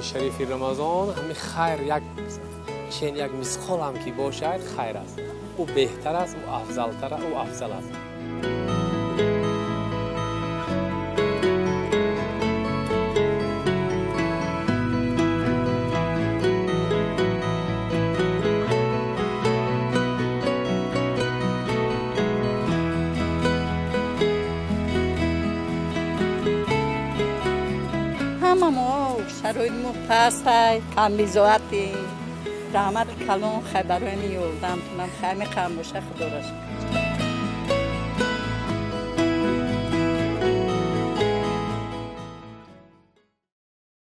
Моҳи шарифи Рамазон ҳамин хайр як чен як мисқол ҳам ки бошад хайр аст. Ӯ беҳтар аст, ӯ афзалтар, ӯ афзал аст. Шароит мо пастай, камбизоатем. Раҳмати калон хай барои ми ёрдамтунам, хай меқам боша, худоро шукр.